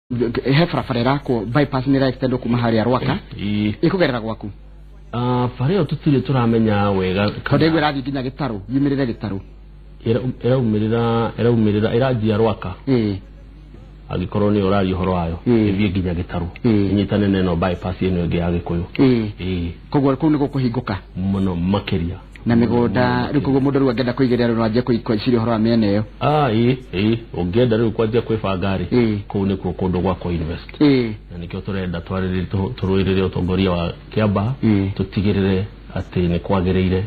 He barabara ĩrakwo, bypass nĩ ĩra kuma harĩa Rwaka ĩkũgerera gwaku? Bara ĩyo tũtirĩ tũramenya wega. Tondũ ĩguo ĩrathiĩ nginya Gĩtarũ, yumĩrĩre Gĩtarũ. Ĩraumĩrĩra ĩranjia Rwaka, angĩkorwo nĩ ũraria ũhoro wayo, ĩthiĩ nginya Gĩtarũ, ĩnyitane na ĩno bypass ĩno ĩngĩ ya Gĩkũyũ. Koguo kũu nĩ gũkũhingũka mũno makĩria. Na mĩgũnda rĩu, koguo mũndũ rĩu angĩenda kũigĩrĩra, rĩu no anjie gwĩciria ũhoro wa mĩena ĩyo. Ĩĩ, ũngĩenda rĩu kwanjia kwĩbanga rĩ, kũu nĩkuo kũndũ gwa kũ-invest. Na nĩkĩo tũrenda twarĩrĩrie, tũrũĩrĩre ũtongoria wa Kĩambaa, tũtigĩrĩre atĩ nĩ kwagĩrĩire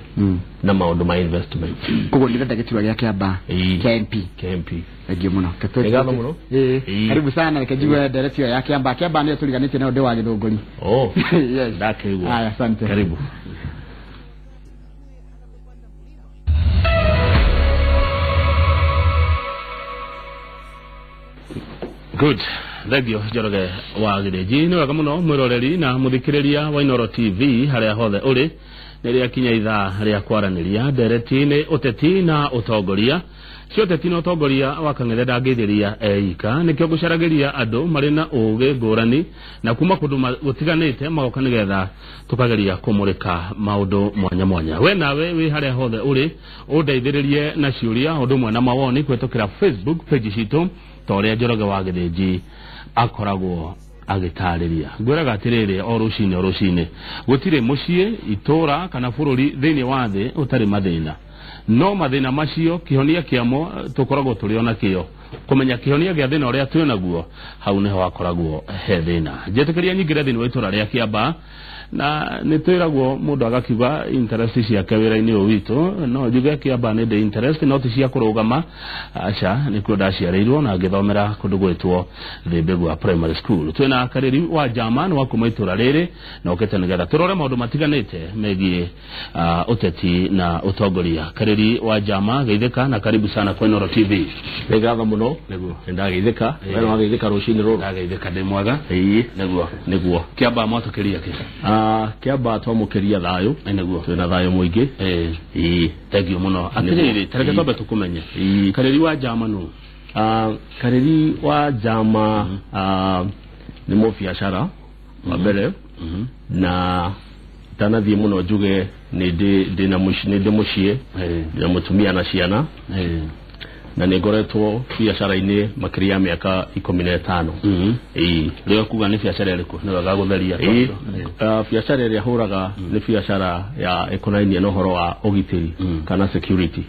na maũndũ ma investment. Koguo ndĩrenda gĩturwa gĩa Kĩambaa kĩa MP. Kĩa MP. Thank you mũno. Nĩ ngatho mũno. Karibu sana, reke njigue ndereti ĩyo ya Kĩambaa. Kĩambaa nĩyo tũriganĩtie nayo, ndĩ wa Gĩthũngũri. Oh. Yes. Ndakĩigua. Haya, asante. Karibu. Good, thengio Njoroge wa Gĩthĩnji. Nĩ wega mũno, mwĩroreri na mũthikĩrĩria wa Inooro TV harĩa hothe ũrĩ, nĩ rĩakinya ithaa rĩa kwaranĩria ndereti nĩ ũteti na ũtongoria. Cio ũteti na ũtongoria wa kang'ethe ndangĩithĩria eika, nĩkĩo ngũcaragĩria andũ marĩ na ũgĩ ngũrani na kuma kũndũ gũtiganĩte, magoka nĩgetha tũkageria kũmũrĩka maũndũ mwanya mwanya. We nawe wĩ harĩa hothe ũrĩ, ũndeithĩrĩrie na ciũria ũndũ ũmwe na mawoni kũhĩtũkĩra Facebook page citũ, ta ũrĩa Njoroge wa Gĩthĩnji akoragwo agĩtarĩria. Ngwĩraga atĩrĩrĩ, o rũcinĩ o rũcinĩ, gũtirĩ mũciĩ, itũra kana bũrũri thĩinĩ wa thĩ ũtarĩ mathĩna, no mathĩna macio kĩhonia kĩamo tũkoragwo tũrĩ ona kĩo. Kũmenya kĩhonia gĩa thĩna ũrĩa twĩ naguo, hau nĩho hakoragwo he thĩna. Njĩtĩkĩria nyingĩre thĩinĩ wa itũra rĩa Kĩambaa, na nĩ twĩragwo mũndũ agakiuga interest ciake wĩra-inĩ ũyũ witũ. No njuge Kĩambaa nĩ ndĩ interest, no ti cia kũrũgama, aca. Nĩkuo ndaciarĩirwo na ngĩthomera kũndũ gwĩtwo Thĩmbĩgua Primary School. Twĩna Karĩri wa Njama, nĩ wa kuma itũra rĩrĩ, na ũkĩte nĩgetha tũrore maũndũ matiganĩte megiĩ ũteti na ũtongoria. Karĩri wa Njama, geithĩka na karibu sana kwa Inooro TV. Nĩ ngatho mũno. Nĩguo. Nĩ ndageithĩka. We nĩ wageithĩka rũcinĩ rũrũ? Ndageithĩka, ndĩ mwega. Nĩguo. Nĩguo. Kĩambaa mwatũkĩria kĩ? Kĩambaa twamũkĩria thayũ. Nĩguo. Twĩna thayũ mũingĩ. Thank you mũno. Atĩrĩrĩ, tareke twambe tũkũmenye. Karĩri wa Njama nũ? Karĩri wa Njama nĩ mũbiacara wa mbere, na itanathiĩ mũno njuge nĩ ndĩ mũciĩ, ndĩna mũtumia na ciana, na nĩ ngoretwo biacara-inĩ makĩria ya mĩaka 15. Rĩo kuga nĩ biacara ĩrĩkũ? Nĩ wega gũtheria. Biacara ĩrĩa hũraga nĩ biacara ya ĩkonainie na ũhoro wa ũgitĩri kana security.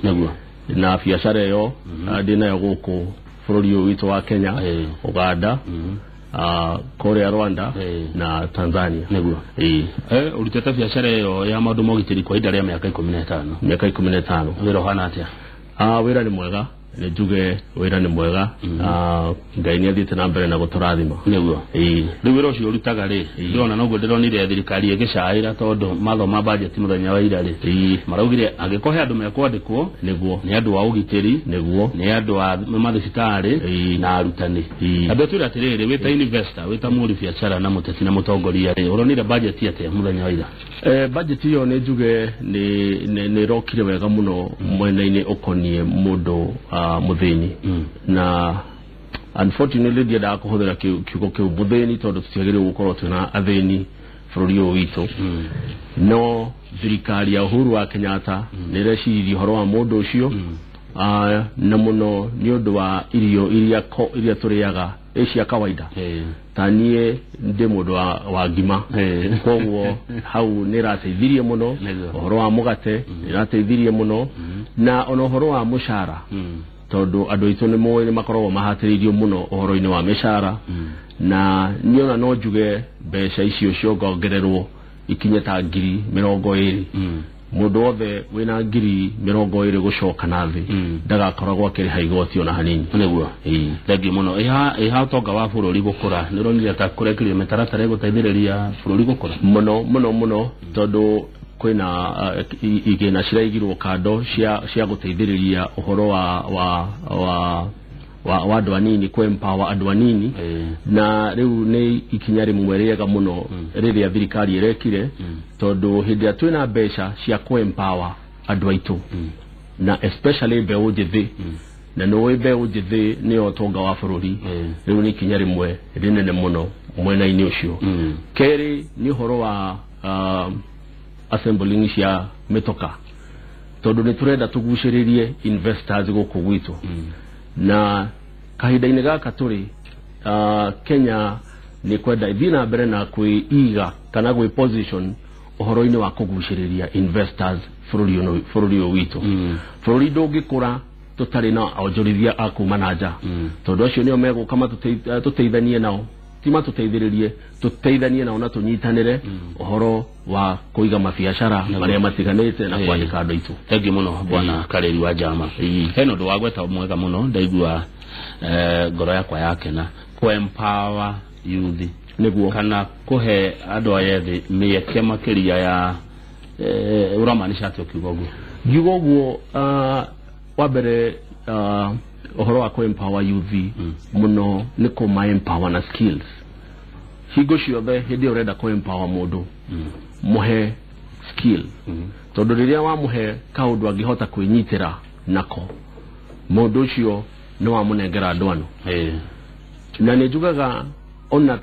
Na biacara ĩyo ndĩ nayo gũkũ bũrũri ũyũ witũ wa Kenya, Uganda, kũrĩa Rwanda na Tanzania. Nĩguo. Ũrutĩte biacara ĩyo ya maũndũ ma ũgitĩri kwa ihinda rĩa mĩaka 15? Mĩaka 15. Wĩra ũhana atĩa? Wĩra nĩ mwega, nĩ njuge wĩra nĩ mwega. Ngai nĩ athiĩte na mbere na gũtũrathima. Nĩguo. Rĩu wĩra ũcio ũrutaga rĩ, ndĩrona noguo ndĩronire thirikari ĩgĩcaĩra, tondũ mathoma bajeti mũthenya wa ira rĩ, maraugire angĩkorwo he andũ mekwandĩkwo, nĩ andũ a ũgitĩri, nĩ andũ a mathibitarĩ na arutani. Ambe twĩre atĩrĩrĩ, wĩta investor, wĩta mũri biacara na mũteti na mũtongoria rĩ, ũronire bajeti atĩa mũthenya wa ira? Budget ĩyo nĩ njuge nĩ ĩrokire wega mũno mwena-inĩ ũkoniĩ mũndũ mũthĩni, na unfortunately ndiendaga kũhũthĩra kiugo kĩu mũthĩni, tondũ tũtiagĩrĩirwo gũkorwo twĩna athĩni bũrũri ũyũ witũ, no thirikari ya Uhuru wa Kenyatta nĩ ĩreciririe ũhoro wa mũndũ ũcio, na mũno nĩ ũndũ wa irio iria tũrĩaga ĩ cia kawaida. Ta niĩ ndĩ mũndũ wa ngima, koguo hau nĩ ĩrateithirie mũno. Ũhoro wa mũgate nĩ ĩrateithirie mũno, na ona ũhoro wa mũcara, tondũ andũ aitũ nĩ moĩ nĩ makoragwo mahatĩrĩirio mũno ũhoro-inĩ wa mĩcara, na niĩ ona no njuge mbeca icio ciongongererwo ikinye ta 20,000. Mũndũ wothe wĩna 20,000 gũcoka na thĩ ndagakoragwo akĩrĩha igoti ona hanini. Nĩguo. Thengiũ mũno. Ĩha ũtonga wa bũrũri gũkũra, nĩ ũronire ta kũrekĩrio mĩtaratara ĩgũteithĩrĩria bũrũri gũkũra? Mũno mũno mũno, tondũ kwĩna igĩna ciraigirwo kando cia gũteithĩrĩria ũhoro wa andũ anini, kũ empower andũ anini, na rĩu nĩ ikinya rĩmwe rĩega mũno rĩrĩa thirikari ĩrekire, tondũ hĩndĩ ĩrĩa twĩna mbeca cia kũ empower andũ aitũ na especially mbeũ njĩthĩ. Na nĩ mbeũ njĩthĩ nĩyo ũtonga wa bũrũri. Rĩu nĩ ikinya rĩmwe rĩnene mũno mwena-inĩ ũcio. Kerĩ nĩ ũhoro wa assembling cia mĩtoka, tondũ nĩ tũrenda tũgucĩrĩrie investors gũkũ gwitũ. Na kahinda-inĩ gaka tũrĩ, Kenya nĩ kwenda ĩthiĩ na mbere na kwĩiga kana gwĩ position ũhoro-inĩ wa kũgucĩrĩria investors bũrũri ũyũ witũ. Bũrũri ndũngĩkũra tũtarĩ na onjorithia a kuma na nja, tondũ acio nĩo megũka tũteithanie nao, ti matũteithĩrĩrie, tũteithanie nao na tũnyitanĩre ũhoro wa kũiga mabiacara marĩa matiganĩte na kwandĩka andũ aitũ. Thengiũ mũno bwana Kareri wa Njama. Hena ũndũ wagweta mwega mũno, ndaigua ngoro yakwa yakena, kũ empower youth. Nĩguo. Kana kũhe andũ aya ethĩ mĩeke makĩria ya ũramaanisha atĩa ũkiuga ũguo? Ngiuga ũguo, wa mbere, ũhoro wa kũ empower youth mũno nĩ kũma empower na skills. Hingo ciothe hĩndĩ ĩyo ũrenda kũ empower mũndũ, mũhe skill, tondũ rĩrĩa wamũhe kaũndũ angĩhota kwĩnyitĩra nako, mũndũ ũcio nĩ wamũnengera ndwano. Na nĩ njugaga ona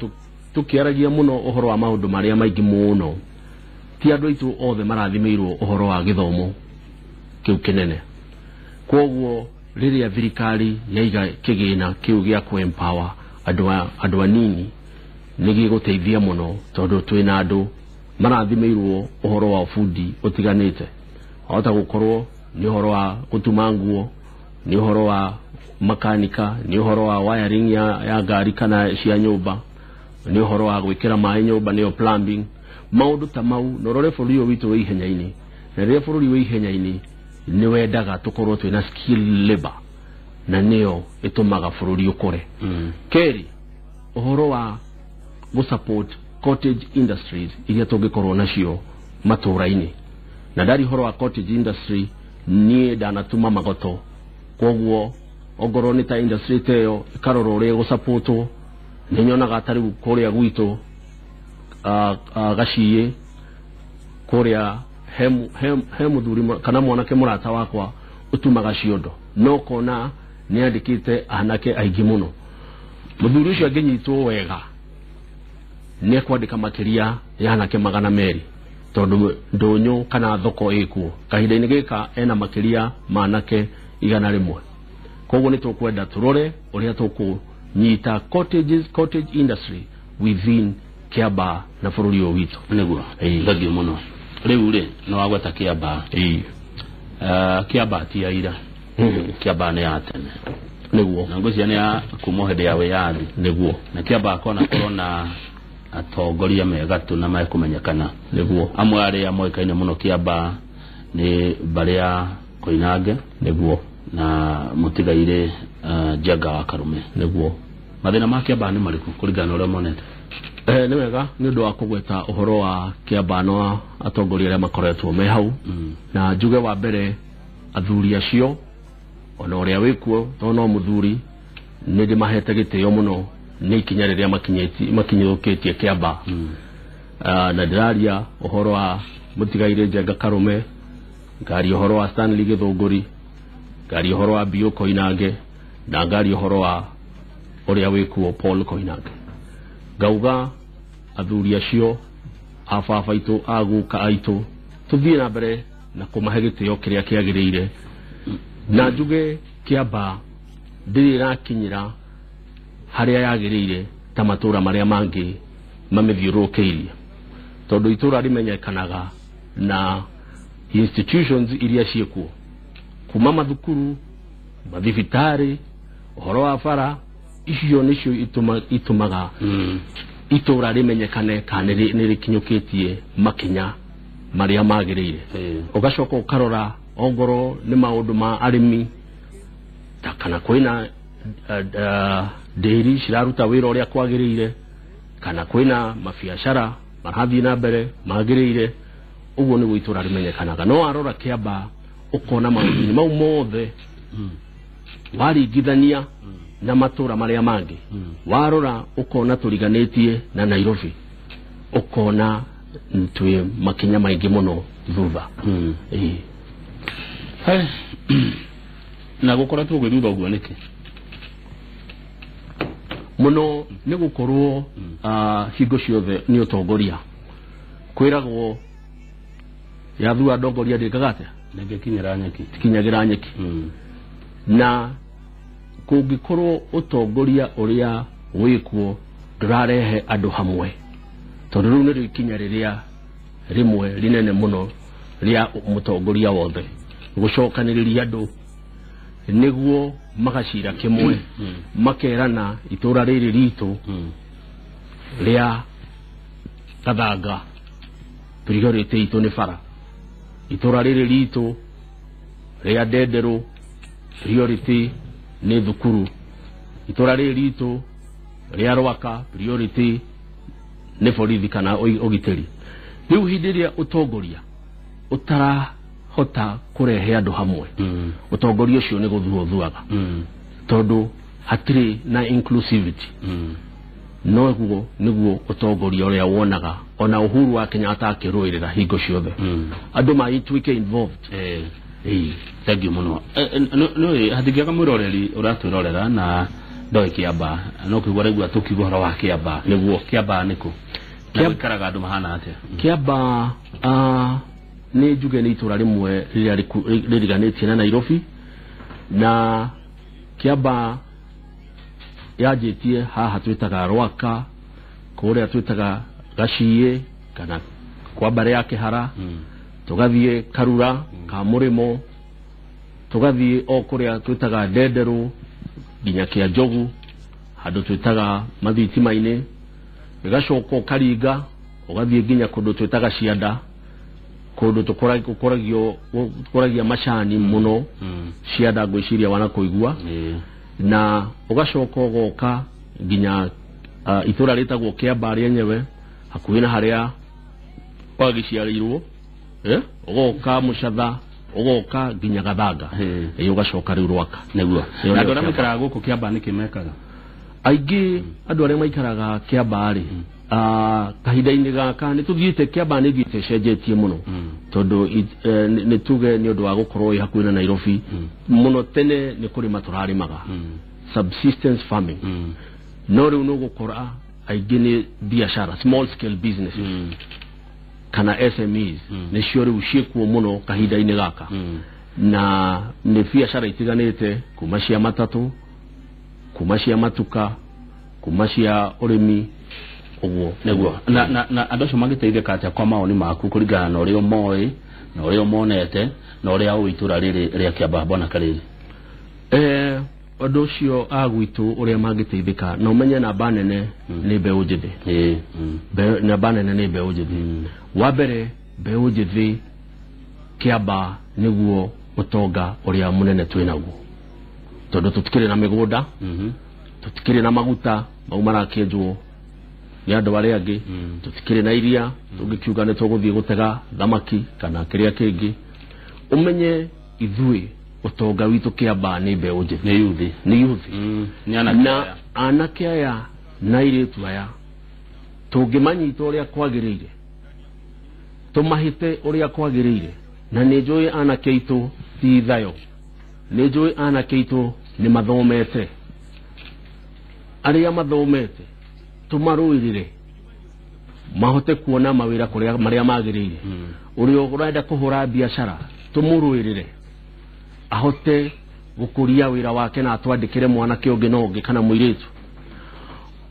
tũkĩaragia mũno ũhoro wa maũndũ marĩa maingĩ mũno, ti andũ aitũ othe marathimĩirwo ũhoro wa gĩthomo kĩu kĩnene. Koguo rĩrĩa thirikari yaiga kĩgĩna kĩu gĩa kũ empower andũ anini, nĩ gĩgũteithia mũno, tondũ twĩna andũ marathimĩirwo ũhoro wa ũbundi ũtiganĩte. Wahota gũkorwo nĩ ũhoro wa gũtuma nguo, nĩ ũhoro wa makanika, nĩ ũhoro wa wiring ya ngari kana cia nyũmba, nĩ ũhoro wa gwĩkĩra maĩ nyũmba, nĩyo plumbing, maũndũ ta mau. Na ũrore bũrũri ũyũ witũ wĩ ihenya-inĩ, na rĩrĩa bũrũri wĩ ihenya-inĩ nĩ wendaga tũkorwo twĩna skill labor, na nĩyo ĩtũmaga bũrũri ũkũre. Kerĩ, ũhoro wa gũ support cottage industries iria tũngĩkorwo nacio matũũra-inĩ. Na ndari ũhoro wa cottage industry, niĩ ndanatuma magoto, koguo ongorwo nĩ ta industry ta ĩyo ĩkarorwo ũrĩa ĩgũsupportwo. Nĩ nyonaga ta rĩu kũrĩa gwitũ Gaciĩ kũrĩa he mũthuri kana mwanake mũrata wakwa ũtumaga ciondo, no kona nĩ andĩkĩte anake aingĩ mũno. Mũthuri ũcio angĩnyitwo wega nĩ ekwandĩka makĩria ya anake 200, tondũ ndũnyũ kana thoko ĩkuo kahinda-inĩ gĩka ena makĩria ma anake 100. Koguo nĩ tũkwenda tũrore ũrĩa tũkũnyita cottage industry within Kĩambaa na bũrũri ũyũ witũ. Nĩguo. Thengiũ mũno. Rĩu rĩ, nĩ wagweta Kĩambaa. Kĩambaa ti ya ira. Kĩambaa nĩ ya tene. Nĩguo. Na ngwĩciria nĩ ya kuma hĩndĩ ya wĩyathi. Nĩguo. Na Kĩambaa kona korwo na atongoria megatũ na mekũmenyekana. Nĩguo. Amwe arĩa moĩkaine mũno Kĩambaa nĩ mbarĩ ya Koinange. Nĩguo. Na mũtigairĩ Njenga wa Karume. Nĩguo. Mathĩna ma Kĩambaa nĩ marĩkũ kũringana na ũrĩa monete? Nĩ wega nĩ ũndũ wa kũgweta ũhoro wa Kĩambaa na atongoria arĩa makoretwo me hau. Na njuge wa mbere, athuri acio ona ũrĩa wĩkuo tondũ no mũthuri, nĩ ndĩmahete gĩtĩo mũno nĩ ikinya rĩrĩa makinyũkĩtie Kĩambaa. Na ndĩraria ũhoro wa mũtigairĩ Njenga Karume, ngaria ũhoro wa Stanley Gĩthũngũri, ngaria ũhoro wa Biũ Koinange, na ngaria ũhoro wa ũrĩa wĩkuo Paul Koinange. Ngauga athuri acio a baba aitũ, a guka aitũ, tũthiĩ na mbere na kũmahe gĩtĩo kĩrĩa kĩagĩrĩire. Na njuge Kĩambaa ndĩrĩ ĩrakinyĩra harĩa yagĩrĩire ta matũũra marĩa mangĩ mamĩthiũrũrũkĩirie, tondũ itũũra rĩmenyekanaga na institutions iria ciĩkuo, kuma mathukuru, mathibitarĩ, ũhoro wa bara, icio nĩcio itũmaga itũũra rĩmenyekane kana nĩ rĩkinyũkĩtie makinya marĩa magĩrĩire. Ũgacoka ũkarora ongorwo nĩ maũndũ ma arĩmi, ta kana kwĩna ndĩri ciraruta wĩra ũrĩa kwagĩrĩire, kana kwĩna mabiacara marathiĩ na mbere magĩrĩire. Ũguo nĩguo itũũra rĩmenyekanaga. No warora Kĩambaa ũkona maũndũ mau mothe waringithania na matũũra marĩa mangĩ, warora ũkona tũriganĩtie na Nairobi, ũkona twĩ makinya maingĩ mũno thutha. Na gũkoretwo gwĩ thutha ũguo nĩkĩ? Mũno nĩ gũkorwo hingo ciothe nĩ ũtongoria kwĩragwo yathua ndongoria ndĩkaga atĩa? Ndĩngĩkinyĩra nyeki. Tikinyagĩra nyeki. Na kũngĩkorwo ũtongoria ũrĩa wĩkuo ndũrarehe andũ hamwe, tondũ rĩu nĩrĩo ikinya rĩrĩa rĩmwe rĩnene mũno rĩa mũtongoria wothe gũcokanĩrĩria andũ nĩguo magacira kĩmwe, makerana itũra rĩrĩ ritũ rĩa Gathanga priority itũ nĩ bara, itũra rĩrĩ ritũ rĩa Ndenderũ priority nĩ thukuru, itũra rĩrĩ ritũ rĩa Rwaka priority nĩ borithi kana ũgitĩri. Rĩu hĩndĩ ĩrĩa ũtongoria ũtarahota kũrehe andũ hamwe, ũtongoria ũcio nĩ gũthua ũthuaga, tondũ hatirĩ na inclusivity. Noguo nĩguo ũtongoria ũrĩa wonaga ona Uhuru wa Kenyatta akĩrũĩrĩra hingo ciothe, andũ magĩtuĩke involved. Thank you mũno. Nĩ hatingĩaga mwĩroreri ũratwĩrorera na ndoĩ Kĩamba, no kĩigua raigua tũkiuga ũhoro wa Kĩamba. Nĩguo. Kĩamba nĩkũ? Na gũikaraga andũ mahana atĩa? Kĩamba nĩ njuge nĩ itũra rĩmwe rĩrĩa rĩriganĩtie na Nairobi, na Kĩamba yanjĩtie haha twĩtaga Rwaka, kũrĩa twĩtaga Gaciĩ kana kwa mbarĩ ya Kĩhara, tũgathiĩ Karura ka Mũrĩmo, tũgathiĩ o kũrĩa twĩtaga Ndenderũ nginya Kĩa Njogu, handũ twĩtaga Mathitima-inĩ, ĩgacoka ũkaringa ũgathiĩ nginya kũndũ twĩtaga Cianda, kũndũ tũkũragia macani mũno. Cianda ngwĩciria wanakũigua. Na ũgacoka ũgoka nginya itũra rĩtagwo Kĩamba rĩenyewe hakuhĩ na harĩa wagĩciarĩirwo, ũgoka Mũcatha, ũgoka nginya Gathanga, ũgacoka rĩu Rwaka. Nĩguo. Na andũ arĩa maikaraga gũkũ Kĩamba nĩkĩ mekaga? Aingĩ andũ arĩa maikaraga Kĩamba rĩ, kahinda-inĩ gaka nĩ tũthiĩte Kĩamba nĩ thiĩte ĩcenjetie mũno, tondũ nĩ tuge nĩ ũndũ wa gũkorwo ĩ hakuhĩ na Nairobi mũno. Tene nĩ kũrĩma tũrarĩmaga, subsistence farming, no rĩu nĩ ũgũkora aingĩ nĩ biacara, small scale businesses kana SMEs nĩcio rĩu ciĩkuo mũno kahinda-inĩ gaka, na nĩ biacara itiganĩte, kuma cia matatũ, kuma cia matuka, kuma cia ũrĩmi ũguo. Nĩguo. Na andũ acio mangĩteithĩka atĩa kwa mawoni maku kũringana na ũrĩa ũmoĩ na ũrĩa ũmonete na ũrĩa ũĩ itũra rĩrĩ rĩa Kĩamba Bwana Karĩri? Ũndũ ũcio a gwitũ ũrĩa mangĩteithĩka, na ũmenye namba nene nĩ mbeũ njĩthĩ. Namba nene nĩ mbeũ njĩthĩ. Wa mbere, mbeũ njĩthĩ Kĩamba nĩguo ũtonga ũrĩa mũnene twĩ naguo, tondũ tũtikĩrĩ na mĩgũnda, tũtikĩrĩ na maguta mau marakĩenjwo nĩ andũ arĩa angĩ, tũtikĩrĩ na iria tũngĩkiuga nĩ tũgũthiĩ gũtega thamaki kana kĩrĩa kĩngĩ. Ũmenye ithuĩ ũtonga witũ Kĩamba nĩ mbeũ njĩthĩ, nĩ yuthi, nĩ yuthi, na anake aya na airĩtu aya tũngĩmanyita ũrĩa kwagĩrĩire, tũmahĩte ũrĩa kwagĩrĩire, na nĩ njũĩ anake aitũ ti thayo, nĩ njũĩ anake aitũ nĩ mathomete, arĩa mathomete tũmarũĩrĩre mahote kuona mawĩra kũrĩa marĩa magĩrĩire. Ũrĩa ũrenda kũhũra biacara tũmũrũĩrĩre ahote gũkũria wĩra wake na atwandĩkĩre mwanake ũngĩ na ũngĩ kana mũirĩtu.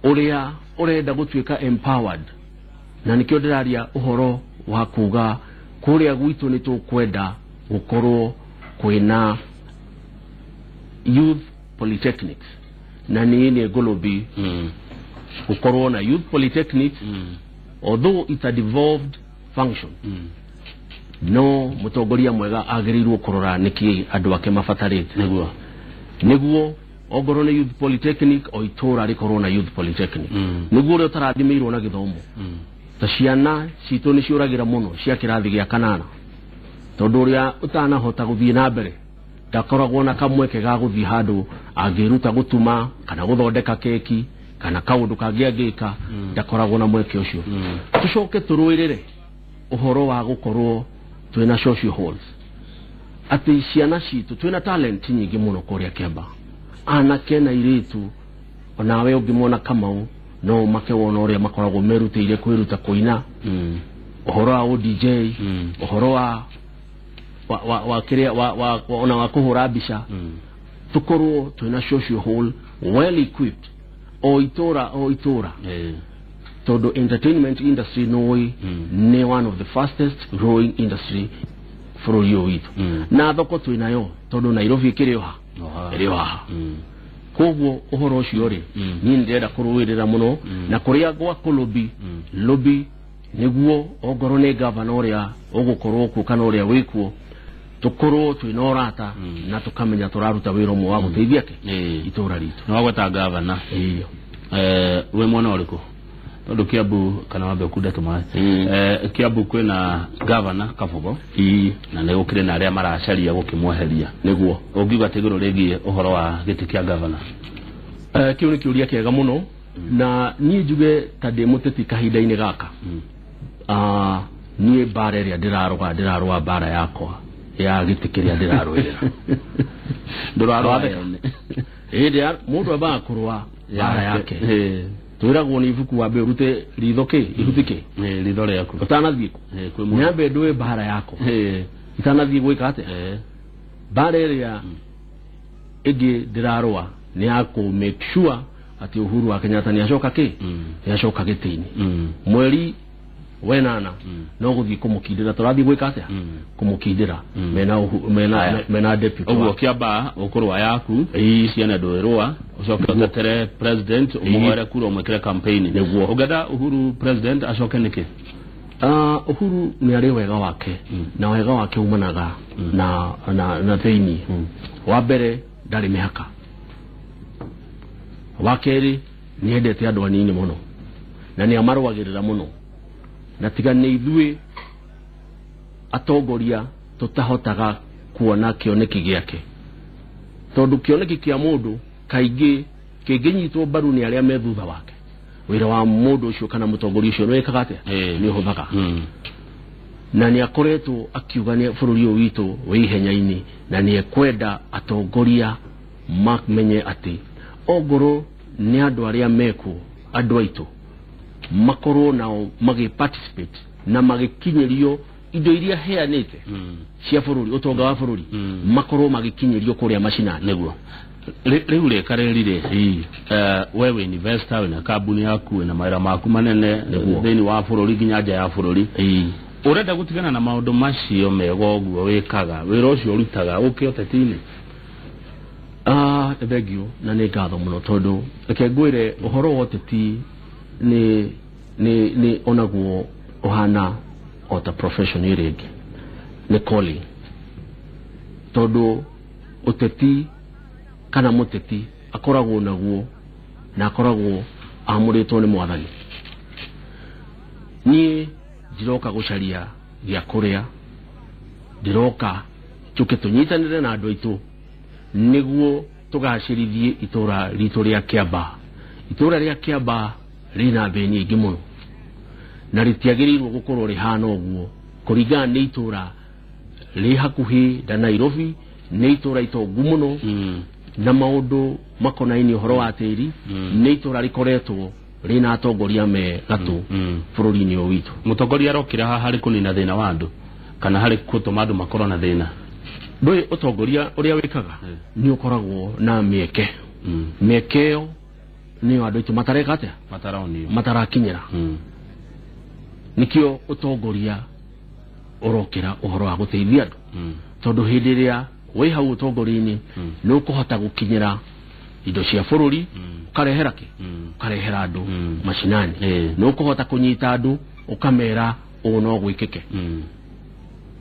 Ũrĩa ũrenda gũtuĩka empowered, na nĩkĩo ndĩraria ũhoro wa kuga kũrĩa gwitũ nĩ tũkwenda gũkorwo kwĩna youth polytechnics, na niĩ nĩ ngũlũbi gũkorwo na youth polytechnics, although it's a devolved function, no mũtongoria mwega agĩrĩirwo kũrora nĩkĩ andũ ake mabatarĩte. Nĩguo. Nĩguo ongorwo nĩ youth polytechnic, o itũra rĩkorwo na youth polytechnic, nĩguo ũrĩa ũtarathimĩirwo na gĩthomo, ta ciana citũ nĩ ciũragĩra mũno cia kĩrathi gĩa kanana, tondũ ũrĩa ũtanahota gũthiĩ na mbere ndakoragwo na kamweke ga gũthiĩ handũ angĩruta gũtuma kana gũthondeka keki kana kaũndũ kangĩ angĩka, ndakoragwo na mweke ũcio. Tũcoke tũrũĩrĩre ũhoro wa gũkorwo twĩna social halls, Atĩ ciana citũ twĩna talent nyingĩ mũno kũrĩa Kĩambaa, anake na airĩtu, onawe ũngĩmona Kamau no ũmake wona ũrĩa makoragwo merutĩire kwĩruta kũina, ũhoro wa ODJ, ũhoro wa kĩrĩa wa ona wa kũhũra mbica. Tũkorwo twĩna social hall well equipped o itũra o itũra, tondũ entertainment industry nĩ nĩ one of the fastest growing industry bũrũri ũyũ witũ. Na thoko twĩnayo, tondũ Nairobi ĩkĩrĩ o ha, ĩrĩ o haha. Koguo ũhoro ũcio rĩ, niĩ nĩndĩrenda kũrũĩrĩra mũno na kũrĩa gwa kũlobby lobby, nĩguo ongorwo nĩ gavana ũrĩa ũgũkorwo kuo kana ũrĩa wĩkuo, tũkorwo twĩna ũrata na tũkamenya tũraruta wĩra ũmwe wa gũteithia kĩ itũra ritũ. Nĩ wagweta gavana. Wĩ mwena ũrĩkũ? Tondũ Kiambu, kana wambe ũkunde tũmaĩ, Kiambu kwĩna gavana Kabogo na nĩ gũkĩrĩ na arĩa maracaria gũkĩmweheria. Nĩguo. Ũngiuga atĩ igũrũ rĩgiĩ ũhoro wa gĩtĩ kĩa gavana? Kĩu nĩ kĩũria kĩega mũno, na niĩ njuge ta ndĩ mũteti kahinda-inĩ gaka, niĩ mbara ĩrĩa ndĩrarũa, ndĩrarũa mbara yakwa ya gĩtĩ kĩrĩa ndĩrarũĩrĩra. Ndũrarũa? Hĩndĩ ya mũndũ ambaga kũrũa mbara yake, twĩragwo nĩ ibuku wambe ũrute ritho kĩ ihuti kĩ ritho rĩaku ũtanathiĩ kũ. Kwĩ mũndũ. Nyambe ndũe mbara yakwa itanathiĩ gwĩka atĩa. Mbara ĩrĩa ĩngĩ ndĩrarũa nĩ ya kũ make sure atĩ Uhuru wa Kenyatta nĩ acoka kĩ, nĩ acoka gĩtĩ-inĩ mweri wenana. No gũthiĩ kũmũkindĩra, tũrathiĩ gwĩka atĩa, kũmũkindĩra mena mena Aya. mena deputy Ũguo wake. Kĩambaa ũkũrũa yaku ciana ndwĩrũa, ũcoke ũtetere president, ũmũhoere kura, ũmwĩkĩre campaign. Nĩguo. Ũngĩenda Uhuru president acoke nĩkĩ? Uhuru nĩ arĩ wega wake, na wega wake umanaga na thĩinĩ. Wa mbere, ndarĩ mĩhaka. Wa kerĩ, nĩ endete andũ anini mũno na nĩ amarũagĩrĩra mũno, na tiga nĩ ithuĩ atongoria tũtahotaga kuona kĩoneki gĩake, tondũ kĩoneki kĩa mũndũ kaingĩ kĩngĩnyitwo mbaru nĩ arĩa me thutha wake, wĩra wa mũndũ ũcio kana mũtongoria ũcio nĩ wĩkaga atĩa? Nĩ ũhũthaga. Na nĩ akoretwo akiuga nĩ bũrũri ũyũ witũ wĩ ihenya-inĩ, na nĩ ekwenda atongoria mamenye atĩ ongorwo nĩ andũ arĩa mekuo, andũ aitũ makorwo nao magĩ participate na magĩkinyĩrio indo iria heanĩte cia bũrũri, ũtonga wa bũrũri, makorwo magĩkinyĩrio kũrĩa macinani. Nĩguo. Rĩu rĩka rĩrĩ rĩ, we wĩ investor, wĩna kambuni yaku, wĩna mawĩra maku manene thĩinĩ wa bũrũri nginya nja ya bũrũri. Ũrenda gũtigana na maũndũ macio mega ũguo wĩkaga, wĩra ũcio ũrutaga, ũke ũteti-inĩ? Ah, nĩ thengio na nĩ ngatho mũno, tondũ reke ngwĩre ũhoro wa ũteti nĩ onaguo ũhana o ta profession ĩrĩa ĩngĩ, nĩ calling, tondũ ũteti kana mũteti akoragwo naguo na akoragwo amũrĩtwo nĩ Mwathani. Niĩ ndiroka gũcaria gĩa kũrĩa, ndĩroka njũke tũnyitanĩre na andũ aitũ nĩguo tũgacĩrithie itũra ritũ rĩa Kĩambaa. Itũra rĩa Kĩambaa rĩna thĩ nyingĩ mũno na rĩtiagĩrĩirwo gũkorwo rĩhana ũguo, kũringana nĩ itũra rĩ hakuhĩ na Nairobi, nĩ itũra itongu mũno na maũndũ makonainie ũhoro wa tĩri, nĩ itũra rĩkoretwo rĩna atongoria me gatũ bũrũri-inĩ ũyũ witũ. Mũtongoria arokĩra haha harĩ kũnina thĩna wa andũ kana harĩ gũtũma andũ makorwo na thĩna? Ndũĩ ũtongoria ũrĩa wĩkaga nĩ ũkoragwo na mĩeke. Mĩeke ĩyo nĩyo andũ aitũ matareka atĩa? Mataronio. Matarakinyĩra. Nĩkĩo ũtongoria ũrokĩra ũhoro wa gũteithia andũ, tondũ hĩndĩ ĩrĩa wĩ hau ũtongoria-inĩ nĩ ũkũhota gũkinyĩra indo cia bũrũri, ũkarehera kĩ, ũkarehera andũ macinani, nĩ ũkũhota kũnyita andũ ũkamera ũũ no gwĩkĩke.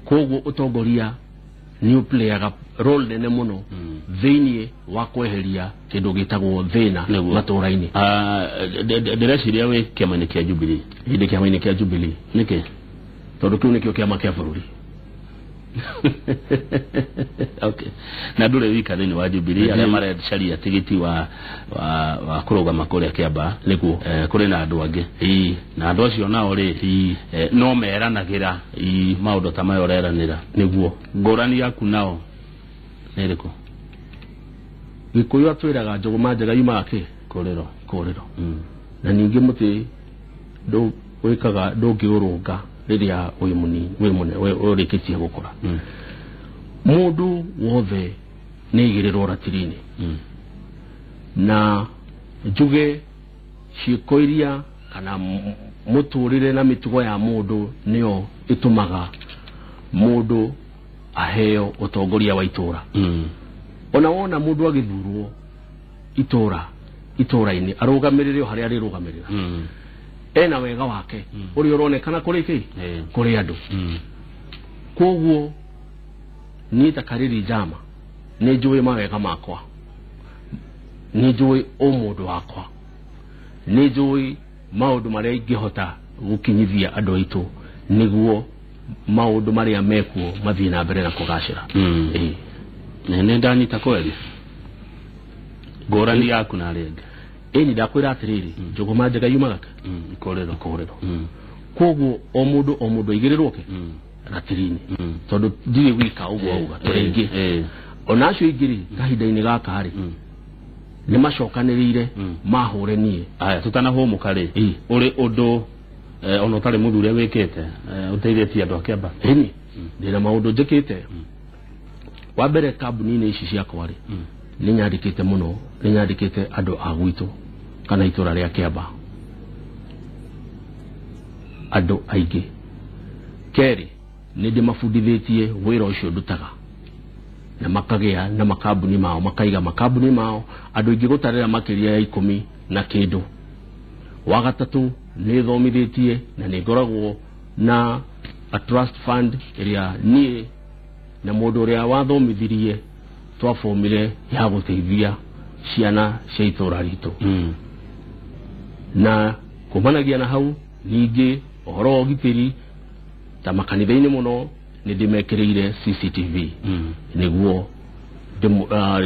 Koguo ũtongoria nĩ ũplayaga role nene mũno thĩinĩ wa kweheria kĩndũ gĩtagwo thĩna matũra-inĩ. Ah, ndĩreciria wĩ kĩama-inĩ kĩa Jubilee. Hĩndĩ kĩama-inĩ kĩa Jubilee. Nĩkĩ? Tondũ kĩu nĩkĩo kĩama kĩa bũrũri. Okay, na ndũrĩ wika thĩinĩ wa Jubilee arĩa marecaria tigiti wa kũrũgama kũrĩa Kĩambaa. Nĩguo. Kũrĩ na andũ angĩ. Na andũ acio nao rĩ, no meranagĩra maũndũ ta maya ũreranĩra. Nĩguo. Ngũrani yaku nao nĩ ĩrĩkũ? Gĩkũyũ atwĩraga njũgũma njega yumaga kĩ? Kũrĩro. Kũrĩro. Na ningĩ mũtĩ wĩkaga ndũngĩũrũnga rĩrĩa wĩ mũnini, wĩ mũnene, ũrĩkĩtie gũkũra. Mũndũ wothe nĩ aigĩrĩrwo ratiri-inĩ. Na njuge ciĩko iria kana mũtũrĩre na mĩtugo ya mũndũ nĩyo ĩtũmaga mũndũ aheo ũtongoria wa itũra. Ona wona mũndũ agĩthurwo itũra-inĩ arũgamĩrĩre o harĩa arĩrũgamĩrĩra. Ena wega wake ũrĩa ũronekana kũrĩ kĩ? Kũrĩ andũ. Koguo niĩ ta Kariri Njama nĩ njũĩ mawega makwa, nĩ njũĩ ũmũndũ wakwa, nĩ njũĩ maũndũ marĩa ingĩhota gũkinyithia andũ aitũ nĩguo maũndũ marĩa mekuo mathiĩ na mbere na kũgacĩra. Nĩ ndanyita kweli ngũrani yaku na arĩa angĩ. Ĩni ndakwĩra atĩrĩrĩ, njũgũma njega yumaga kũrĩro. Kũrĩro. Koguo o mũndũ aigĩrĩrwo kĩ? Ratiri-inĩ. Tondũ ndirĩ wika ũguo auga, tũrĩ aingĩ. Ona acio aingĩ rĩ, kahinda-inĩ gaka rĩ, nĩ macokanĩrĩire mahũre niĩ. Aya, tũtanahũmũka rĩ, ũrĩ ũndũ ona ũtarĩ mũthure wĩkĩte ũteithĩtie andũ a Kĩambaa? Ĩni, ndĩna maũndũ njĩkĩte. Wa mbere kambuni-inĩ ici ciakwa rĩ, nĩ nyandĩkĩte mũno, nĩ nyandĩkĩte andũ a gwitũ kana itũra rĩa Kĩambaa, andũ aingĩ. Kerĩ, nĩ ndĩmabundithĩtie wĩra ũcio ndutaga na makagĩa na makambuni mao, makaiga makambuni mao, andũ aingĩ gũtarĩra makĩria ya 10 na kĩndũ. Wa gatatũ, nĩ thomithĩtie na nĩ ngoragwo na a trust fund ĩrĩa niĩ na mũndũ ũrĩa wathomithirie twabomire ya gũteithia ciana cia itũra ritũ. Na kumanagia na hau ningĩ ũhoro wa ũgitĩri ta makanitha-inĩ mũno nĩ ndĩmekĩrĩire CCTV nĩguo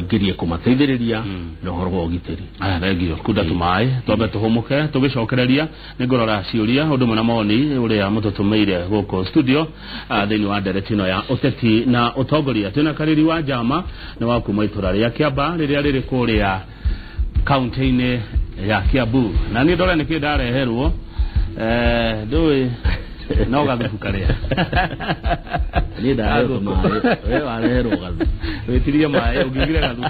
ngerie kũmateithĩrĩria na ũhoro wa ũgitĩri. Aya, thengio. Kunda tũmaĩ twambe tũhũmũke, tũgĩcokereria nĩ ngũrora ciũria ũndũ ũmwe na mawoni ũrĩa mũtũtũmĩire gũkũ studio thĩinĩ wa ndereti ĩno ya ũteti na ũtongoria. Twĩna Kariri wa Njama nĩ wa kuma itũra rĩa Kĩambaa rĩrĩa rĩrĩ kũrĩa kaunti-inĩ ya Kiambu. Na niĩ ndore nĩkĩ ndareherwo ndũĩ no gathubu karĩa. Niĩ ndareherwo maĩ, we wareherwo gathubu. Wĩtirie maĩ ũngĩugire gathubu.